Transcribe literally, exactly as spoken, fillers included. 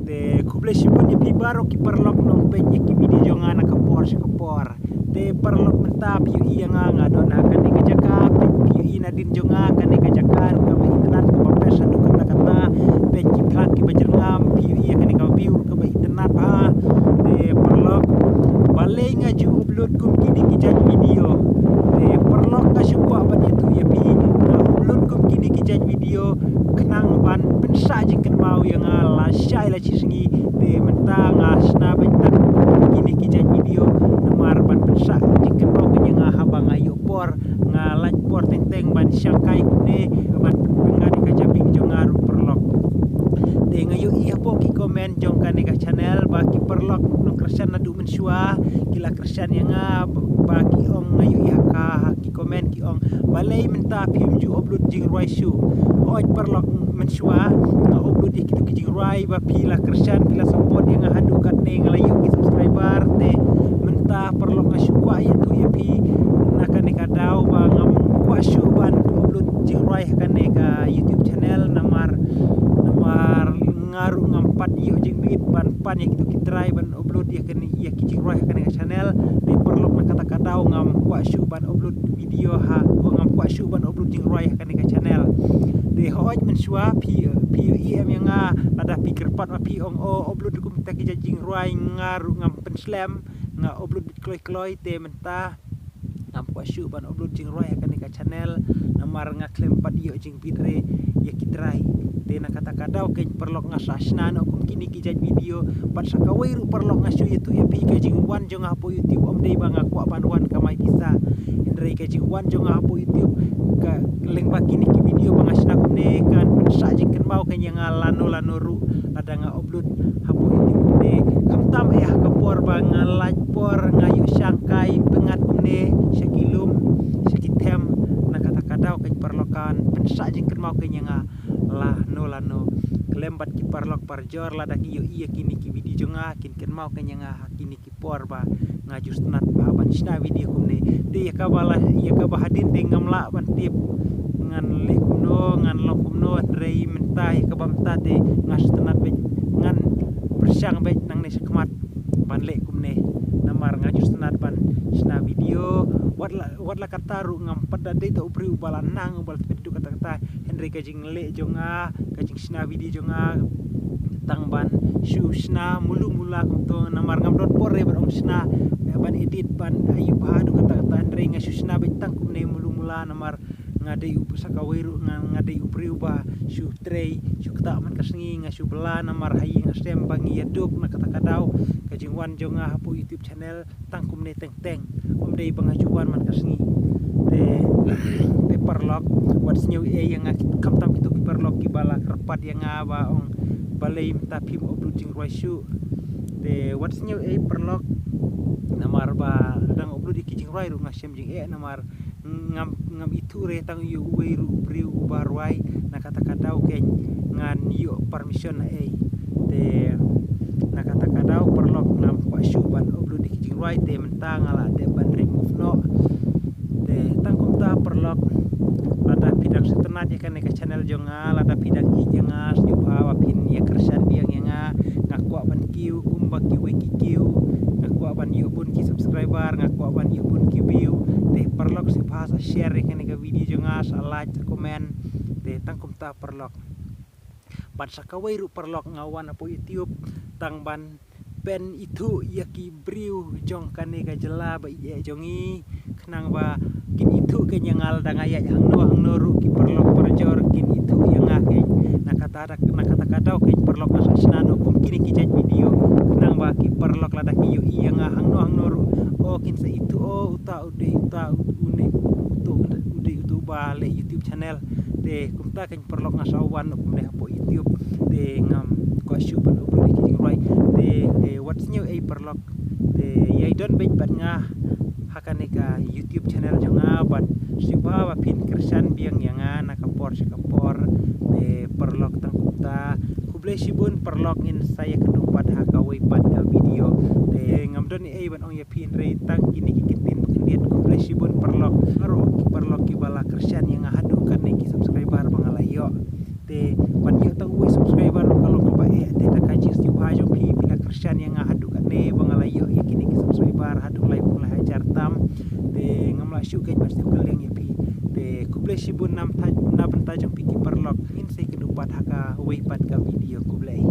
Te khublei shibun ïa phi baroh ki paralok nongpeit ïa ki video jong nga na ka por sha ka por. Te paralok mynta phi ïohi ïa nga nga don ha kane ka jaka, phi ïohi nadien jong nga kane ka jaka ruh kaba itynnad kaba best haduh katta katta. Peit ki plang kiba jyrngam, phi ïohi ïa kane ka view ruh kaba itynnad bha. Te paralok, balei nga ju upload kum kine ki jait video? Te paralok, nga shu kwah ban ïathuh ïa phi, nga upload kum kine ki jait video khnang ban pynsah jingkynmaw ïa nga lashai la shi sngi. Te mynta nga shna beit tang kine ki jait video namar ban pynsah jingkynmaw ïa nga haba nga ïoh por, nga lait por teng teng ban shangkai kumne, ban pynbna ïa ka jabieng jong nga ruh paralok. Te nga ïohi hapoh ki comment jong kane ka channel ba ki paralok nongkyrshan naduh mynshuwa ki la kyrshan ïa nga, ba ki ong, nga ïohi ha ka, ha ki comment ki ong, balei mynta phim ju upload jingrwai shuh? Hooid paralok, mynshuwa nga upload ïa kito ki jingrwai ba phi la kyrshan, phi la support ïa nga haduh katne, nga la ïoh ki subscriber. Te mynta paralok, nga shu kwah ïathuh ïa phi na kane ka daw ba ngam kwah shuh ban upload jingrwai ha kane ka YouTube channel namar, namar nga ruh ngam pat ïoh jingbit ban pan ïa kito ki trai ban upload ïa kane, ïa ki jingrwai ha kane ka channel. Te paralok, na kata ka daw ngam kwah shuh ban upload video ha, ko ngam kwah shuh ban upload jingrwai ha kane ka channel. Te hooid mynshuwa phi, phi ïohi em ïa nga, lada phi kyrpad ma phi ong, o, upload kumta ki jait jingrwai, nga ruh ngam pynslem, nga upload beit kloi kloi. Te mynta ngam kwah shuh ban upload jingrwai ha kane ka channel namar nga khlem pat ïoh jingbit re ïa ki trai. Te na kata ka daw kein paralok, nga sa shna noh kum kine ki jait video. Bad sa kawei ruh paralok, nga shu ïathuh ïa phi, ka jingwan jong nga hapoh YouTube ym dei ba nga kwah ban wan kamai pisa. Hynrei ka jingwan jong nga hapoh YouTube, ka lyngba kine ki video ba nga shna kumne, kan pynsah jingkynmaw kein ïa nga lano lano ruh lada nga upload hapoh YouTube kumne. Khamtam eh ha ka por ba nga lait por, nga ïoh shangkai pyngngad kumne sha ki lum, sha ki them, na kata ka daw kein paralok, kan pynsah jingkynmaw kein ïa nga lano lano. Khlem bad ki paralok parajor, lada ki ïohi ïa kine ki video jong nga, kin kynmaw kein ïa nga ha kine ki por ba nga ju sngewtynnat bha ban shna video kumne. Te ïa kaba la, ïa kaba hadien te ngam lah ban tip ngan leh kumno, ngan long kumno, hynrei mynta ïa kaba mynta te nga sngewtynnat beit, ngan pyrshang beit nangne shakhmat ban leh kumne. Namar nga ju sngewtynnat ban shna video, wat la, wat la katta ruh ngam pat da dei tang u briew uba la nang, uba la tbit haduh katta katta. Hynrei ka jingleh jong nga, ka jingshna video jong nga, tang ban shu shna mulu mula kumto, namar ngam don por re ban ong shna, eh, ban edit, ban ayu bha haduh katta katta. Hynrei nga shu shna beit tang kumne mulu mula namar nga dei u, sa kawei ruh nga, nga dei u briew ba shu trei, shu ktah man ka sngi, nga shu bylla namar ha ïing ha sem ba ngi ïa duk. Na kata ka daw ka jingwan jong nga hapoh YouTube channel tang kumne teng teng, ym dei ba nga ju wan man ka sngi. Te, te paralok, wat sngew ei ïa nga, khamtam kito ki paralok kiba la kyrpad ïa nga ba ong, balei mynta phim upload jingrwai shuh. Te wat sngew ei paralok, namar ba lada nga upload ïa ki jingrwai ruh nga shem jingeh, namar ngam, ngam ithuh re tang ïa uwei ruh u briew uba rwai. Na kata ka daw kein ngan ïoh permission na ei. Te na kata ka daw paralok, ngam kwah shuh ban upload ïa ki jingrwai, te mynta nga la dep ban remove noh. Te tang kumta paralok, lada phi dang sngewtynnat ïa kane ka channel jong nga, lada phi dang ïeit ïa nga, sngewbha ba phin ïa kyrshan biang ïa nga. Nga kwah ban kiew kumba kiwei ki kiew, nga kwah ban ïoh bun ki subscriber, nga kwah ban ïoh bun ki view. Te paralok, sngewbha sa share ïa kane ka video jong nga, sa like, sa comment. Te tang kumta paralok. Bad sa kawei ruh paralok, nga wan hapoh YouTube tang ban pynithuh ïa ki briew jong kane ka jylla ba ïeit jong ngi, khnang ba kin ithuh kein ïa nga lada nga ïaid hangno hangno ruh, ki paralok parajor kin ithuh ïa nga kein. Na kata, na kata ka daw kein paralok, nga sa shna noh kum kine ki jait video, khnang ba ki paralok lada ki ïohi ïa nga hangno hangno ruh, o, kin sa ithuh, o, uta u dei uta une, uto u dei uto uba leh YouTube channel. Te kumta kein paralok, nga sa wan noh kumne hapoh YouTube. Te ngam kwah shuh ban upload ïa ki jingrwai. Te, te wat sngew ei paralok. Te ïai don beit bad nga ha kane ka YouTube channel jong nga, bad sngewbha ba phin kyrshan biang ïa nga na ka por sha ka por. Te paralok, tang kumta, khublei shibun paralok, ngin sa ïakynduh pat ha kawei pat ka video. Te ngam don ei ban ong ïa phi, hynrei tang kine ki kyntien khyndiat. Khublei shibun paralok, baroh ki paralok kiba la kyrshan ïa nga haduh katne, ki subscriber ba nga la ïoh. Te ban ïoh tang uwei subscriber ruh ka long kaba eh, te da ka jingsngewbha haduh laiphew lai hajar tam. Te ngam lah shuh keiñ ban shu kylliang ïa phi. Te khublei shibun na bynta, na bynta jong phi ki paralok. Ngin sa ïakynduh pat ha kawei pat ka video. Khublei.